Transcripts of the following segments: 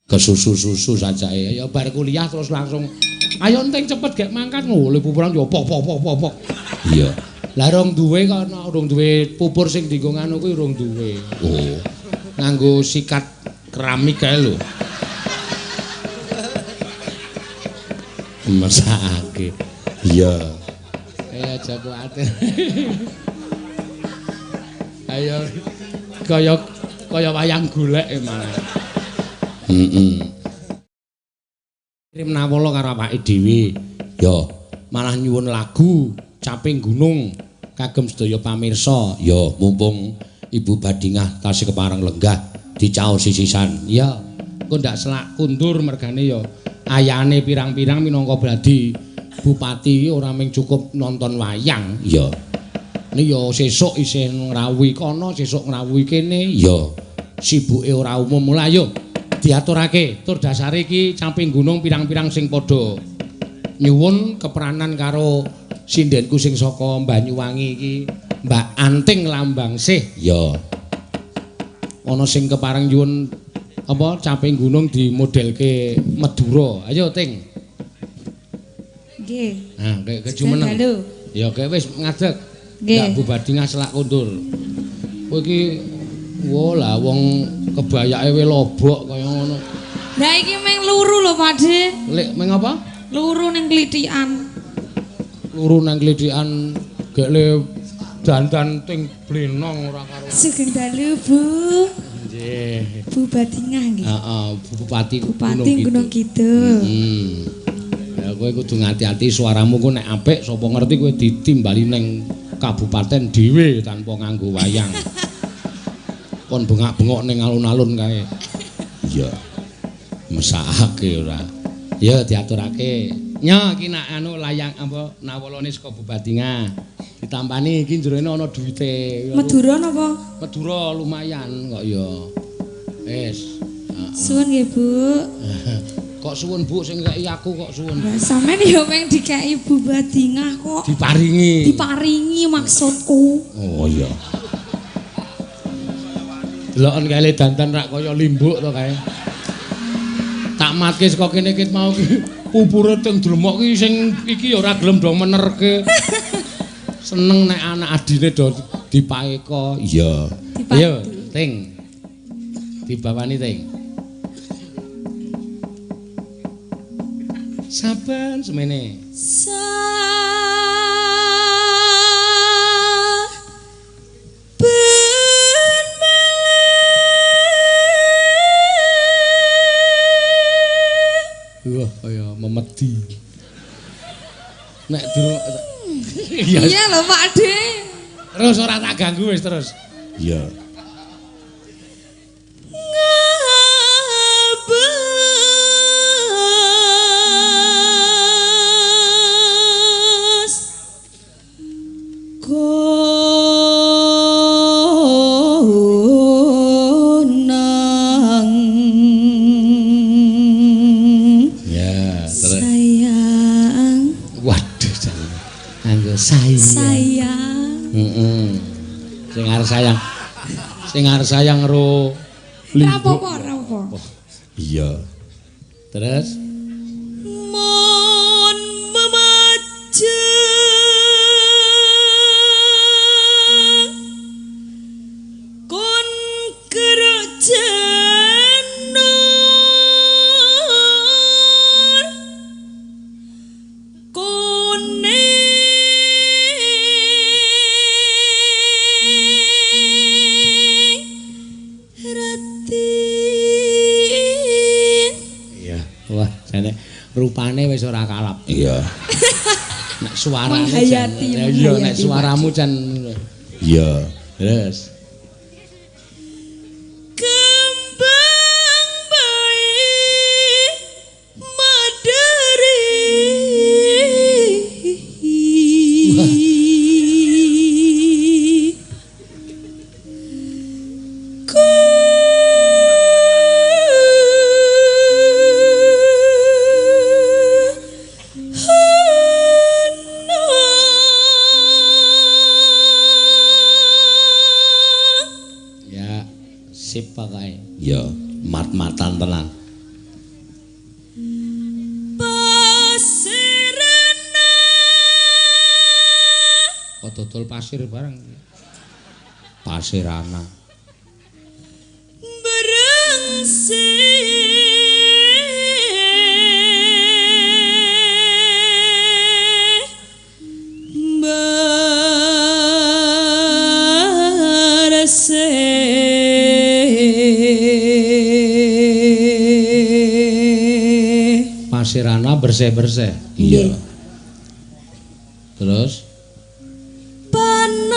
Kesusu-susu sajake. Ya bar kuliah terus langsung ayo enting cepet gek mangkat ngole pupuran yo pok pok pok pok pok. Iya. Lah rong duwe kok ana rong duwe pupur sing dienggo nganu kuwi rong duwe. Oh. Nganggo sikat keramik kae lho. Mesakake. Iya. Aja kuwatir. Ayo kaya kaya wayang golek malah. Heeh. Kirim nawala karo awake dhewe. Ya, malah nyuwun lagu Caping Gunung kagem sedaya pamirsa. Ya, mumpung Ibu Badingah tasih kepareng lenggah dicaosi sisan. Ya, engko ndak selak kundur mergane ya ayane pirang-pirang minangka bradi bupati ora mung cukup nonton wayang. Ya. Ini ya sesuk isih ngrawuhi kono, sesuk ngrawuhi kene. Ya. Sibuke ora umum. Lah yo diaturake. Tur dasare iki Caping Gunung pirang-pirang sing padha nyuwun kepranan karo sindenku sing saka Banyuwangi iki, Mbak Anting Lambangsih. Ya. Ana sing kepareng nyuwun apa Caping Gunung dimodelke Madura. Ayo Ting. Nggih. Nah, kek jumeneng. Ya kek wis ngadeg. Nggih. Bu Badingah selak kundur. Kowe iki wo lah wong kebayake we lobok kaya ngono. Lah iki meng luru lho, Pak De. Lek meng apa? Luru ning klithikan. Luru nang klithikan gek le dandan ting blenong ora karo. Sugeng dalu, Bu. Nggih. Bu Badingah nggih. Heeh, Bupati Gunung Kidul. Heeh. Ya kowe kudu ngati-ati suaramu ku nek apik sapa ngerti kowe ditimbali ning kabupaten dhewe tanpa nganggo wayang. Kon bengak-bengok ning alun-alun kae. Iya. Mesakake ora. Ya diaturake. Nya iki nak anu layang apa nawalane saka Bu Badingah. Ditampani iki jerone ana duwite. Madura napa? Madura lumayan kok ya. Wis. Suwun nggih, Bu. Kok suwun Bu sing ngeki aku kok suwun. Lah sampean ya meng dikeki Bu Badingah kok. Diparingi. Diparingi maksudku. Oh iya. Deloken kae dandan rak kaya limbuk to kae. Tak matke saka kene ket mau ki pupure teng dlemok ki sing iki ya ora gelem do menerke. Seneng nek anak adine do dipaeka. Iya. Ayo, Ting. Dibawani, Ting. Saben semene. Saben malam. Wah, kaya memedi. Nek durung iya lho Pak De. Terus ora tak ganggu wis terus. Iya. Ngabas konang. Ya, terus. Sayang. Waduh, jangan. Anggo sayang. Sayang. Heeh. Sing arep sayang. Sing arep sayang ro limbuk. Ora apa-apa, ora apa. Iya. Terus mon memajeng kon kerjenur kuning ratin. Iya, wah jane rupane wis ora kalap. Iya. Nek suarane jan. Iya, nek suaramu jan. Iya. Terus kembang bayi madari. Ku dodol pasir barang. Pasirana. Berengsih bersih. Pasirana bersih-bersih. Iya. Terus panas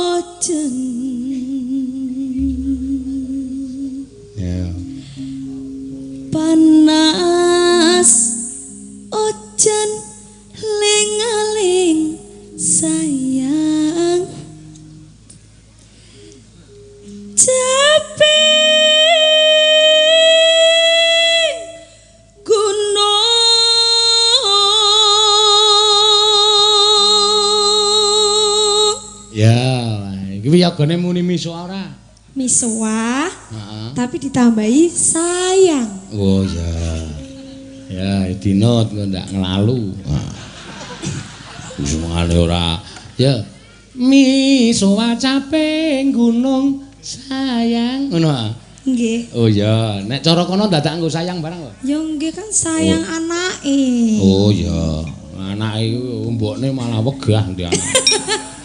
ojen. Ya. Panas ojen ling-aling sayang. Caping gunung. Ya, iki wiyagane muni misuwa ora? Misuwa, heeh. Tapi ditambahi sayang. Oh ya. Ya, dinot kok ndak nglalu. Wis mengane ora. Ya. Misuwa caping gunung sayang ngono ah. Nggih. Oh iya, nek cara kono dadak nggo sayang barang kok. Ya nggih kan sayang anake. Oh iya, anake iku mbokne malah wegah ndi anak.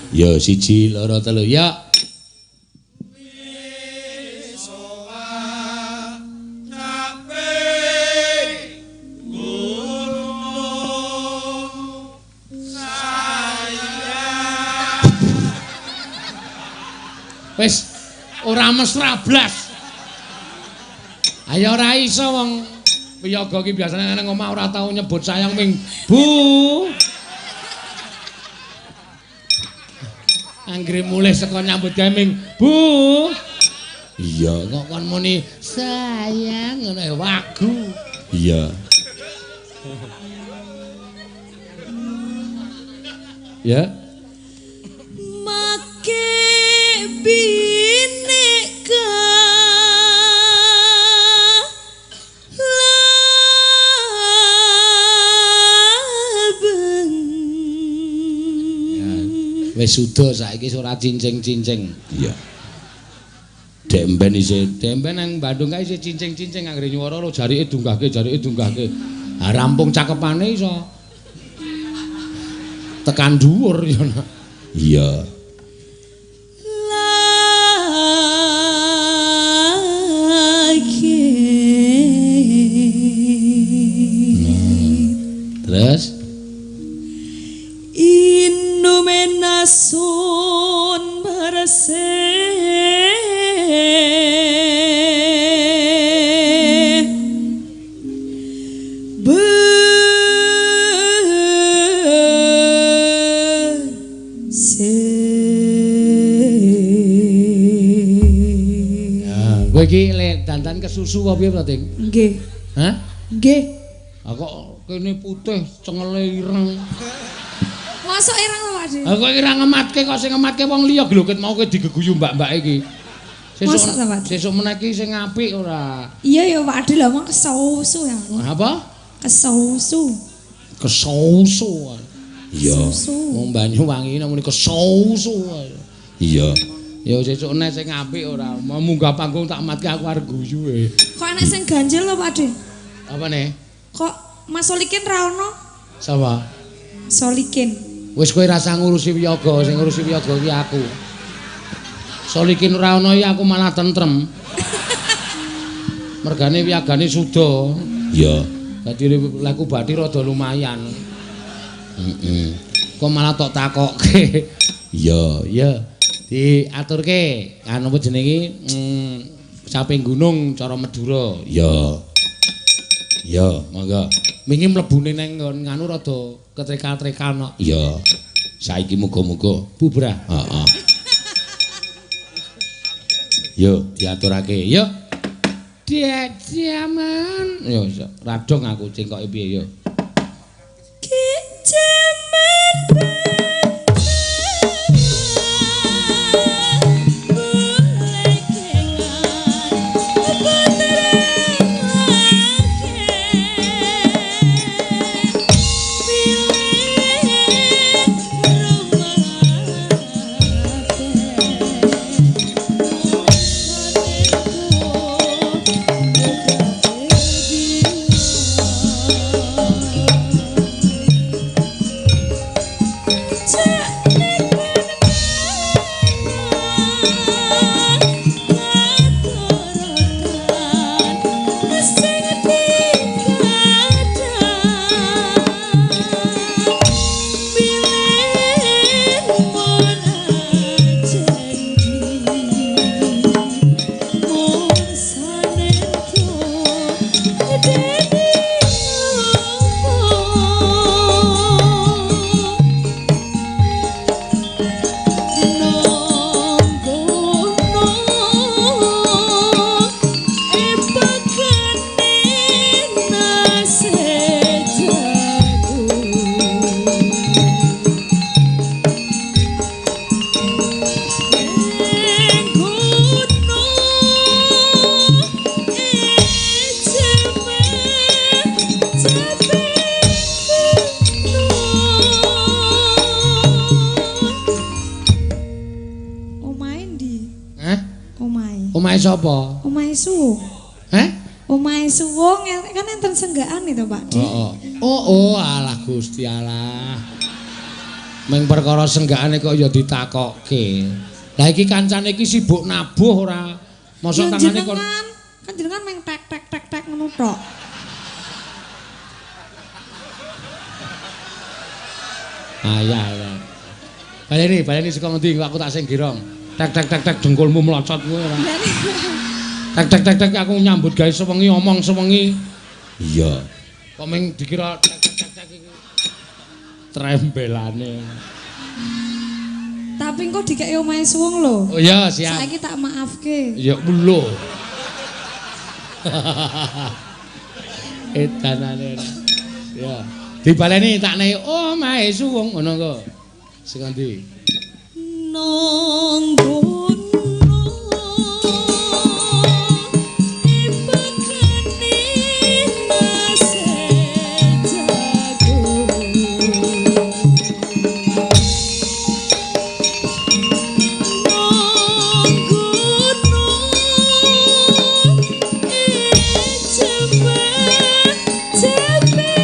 Ya 1 2 3 ya. Wis ora mesra blas. Ayo ora iso wong wiyaga iki biasane nang omah ora tau nyebut sayang ming Bu. Anggere mulih saka nyambut gawe ming Bu. Iya, kok kon muni sayang ngono ya wagu. Iya. Ya. Make bineka labeng. Ya, wis suda saiki ora cincing-cincing. Iya. Dek mben isih, dek mben nang Bandung kae isih cincing-cincing anggere nyuwara lho jarike dunggahke, jarike dunggahke. Ha rampung cakepane iso tekan dhuwur ya. Iya. Lagi. Terus Inumenasun bersih bersih. Ya, kowe iki lek dandan kesusu apa piye to, Ting? Nggih. Hah? Nggih. Ah kok kene putih, cengele ireng. Mosok ireng to, Pak De? Ah kok ora ngematke kok sing ngematke wong liya lho ket mau kowe digeguyu mbak-mbak iki. Mosok ta, Pak? Sesuk meneh iki sing apik ora? Iya ya, Pak De, lha mong kesusu ya. Apa? Kesusu. Kesusu. Iya. Wong Banyuwangi namune kesusu. Iya. Ya sesuk nek sing apik ora, mau munggah panggung tak matke aku arep guyu e. Kok enek sing ganjel lho, Pak De? Apa ne? Kok Mas Solikin ra ono? Sapa? Solikin. Wis kowe rasa ngurusi wiyaga, sing ngurusi wiyaga iki aku. Solikin ora ono iki aku malah tentrem. Mergane wiyagane suda. Iya. Dadi laku bathi rada lumayan. Heeh. Kok malah tok takokke. Iya, iya. Diaturke anu apa jenenge Caping Gunung cara Madura. Iya. Iya, monggo. Wingi mlebune nang nggon nganu rada ketrekal-trekal no. Iya. Saiki muga-muga bubrah. Heeh. Yo diaturake. Yo. Dek jaman. Yo radong aku cengkoke piye yo. Ki jaman. Omahe sapa? Omahe Suwung. Heh? Omahe Suwung kan enten senggakan itu, Pak De. Heeh. Oh, oh, alah Gusti Allah. Meng perkara senggakane kok ya ditakokke. Lah iki kancane iki sibuk nabuh ora? Mosok tangane kon kan jenengan meng tek tek tek tek ngono tok. Ayah. Baleni, baleni saka ngendi aku tak sing girong. Tek tek tek tek dengkulmu mlocot kowe ora. Tek tek tek tek aku nyambut gawe sewengi omong sewengi. Iya. Kok meng dikira tek tek tek tek iki trembelane. Tapi engko dikeki omahe Suwung lho. Oh iya, siap. Saiki tak maafke. Ya lho. Edanane. Ya. Dibaleni tak nehi omahe Suwung ngono kok. Sing endi? Nanggono ipakane mase jago. Nanggono cepet cepet.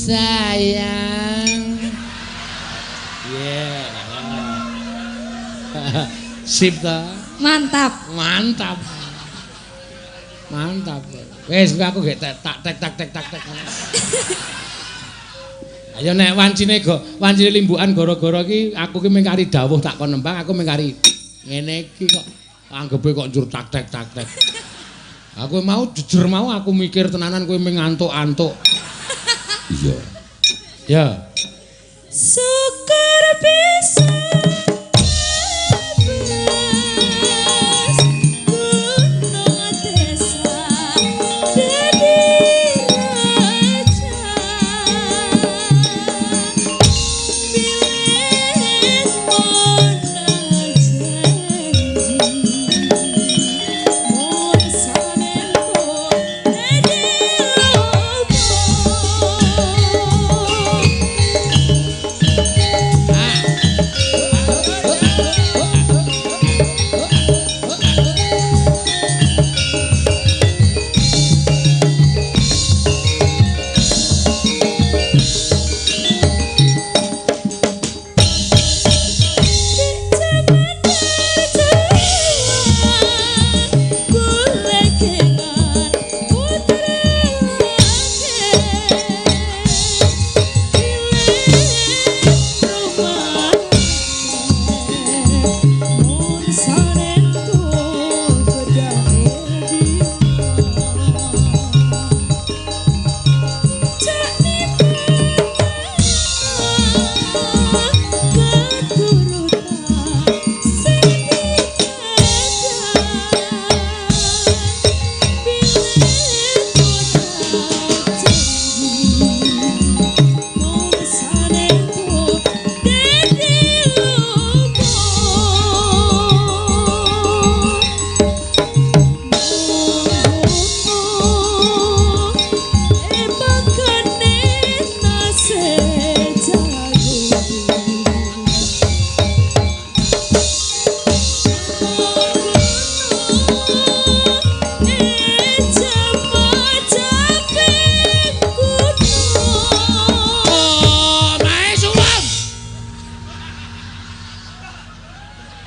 Sayang. Yeah. Sip ta? Mantap. Mantap. Mantap. Wis aku gek tak tek tak tek tak tek. Ayo nek wancine go, wancine limbukan gara-gara iki aku ki mung kari dawuh tak kon nembang, aku mung kari ngene iki kok anggepe kok njur tak tek tak tek. Aku mau jujur mau aku mikir tenanan kowe mung ngantuk-antuk. Iya. Ya. Syukur bisa bebas gunung desa dadi raja. Bilih ana janji mun sanento dadi lopo.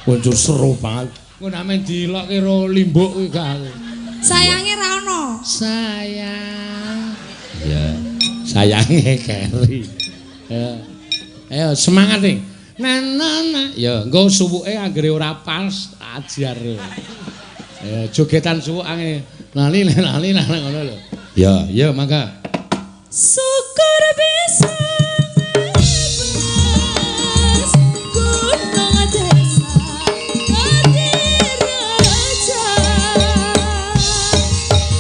Muncul seru banget. Engko nek men dilokke karo limbuk kuwi gak aku. Sayange ra ono. Sayang. Ya, sayange keri. Ya. Ayo semangat nih. Na na na. Ya, engko suwuke anggere ora pas ajar. Ya, jogetan suwuk ange lali lali lali ngono lho. Ya, ya mangga. Syukur bisa bebas gunung desa dadi raja.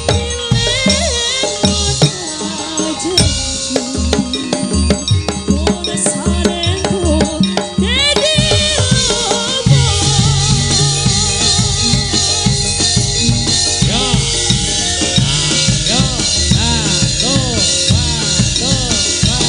Bilih ana janji mun sanento dadi lopo. Ya. Yo, satu, dua,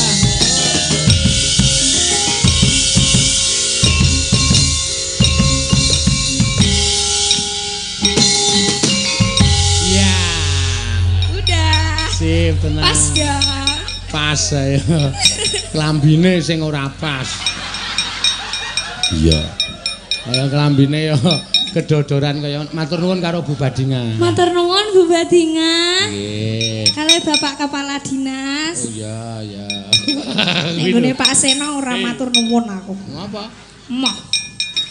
Sip tenan. Pas ya. Pas ayo. Klambine sing ora pas. Iya. Kaya klambine ya kedodoran kaya matur nuwun karo Bu Badingah. Matur nuwun Bu Badingah. Nggih. Kalih Bapak Kepala Dinas. Oh iya iya. Nek nggone Pak Seno ora matur nuwun aku. Ngapa? Moh.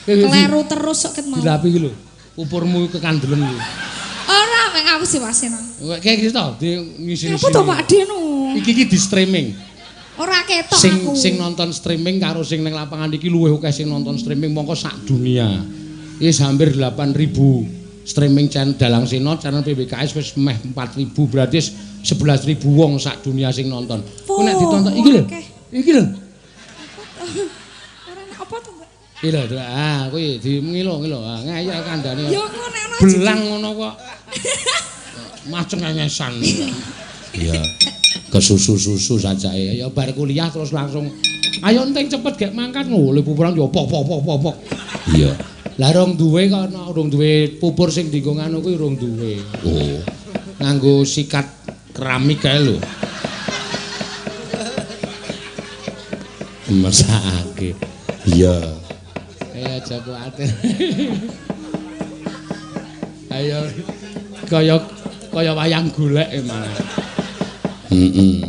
Kleru terus sok ket mau. Dilapi iki lho. Pupurmu kekandelen iki. Ora mek ngapusi Pak Seno. Kayak gitu to, di ngisi-ngisi. Apa to Pak Deno? Iki iki di streaming. Ora ketok aku. Sing nonton streaming karo sing ning lapangan iki luwih akeh sing nonton streaming mongko sak dunia. Wis hampir 8.000 streaming channel Dalang Seno, channel PWKS wis meh 4.000, berarti 11.000 wong sak dunia sing nonton. Ku nek ditonton iki lho. Iki lho. Ora apa to, Mbak? Iki lho, ah kuwi di ngilo-ngilo. Ah ngeyek kandhane. Ya kok nek ana belang ngono kok. Mah cengengesan. Iya. Kesusu-susu sajake. Ya bar kuliah terus langsung ayo enting cepet gek mangkat ngole pupuran yo pok pok pok pok. Iya. Lah rong duwe kok ana rong duwe pupur sing dienggo ngono kuwi rong duwe. Oh. Nganggo sikat keramik kae lho. Mesake. Iya. Ayo aja kuwatir. Ayo kaya kaya wayang golek malah. Heeh.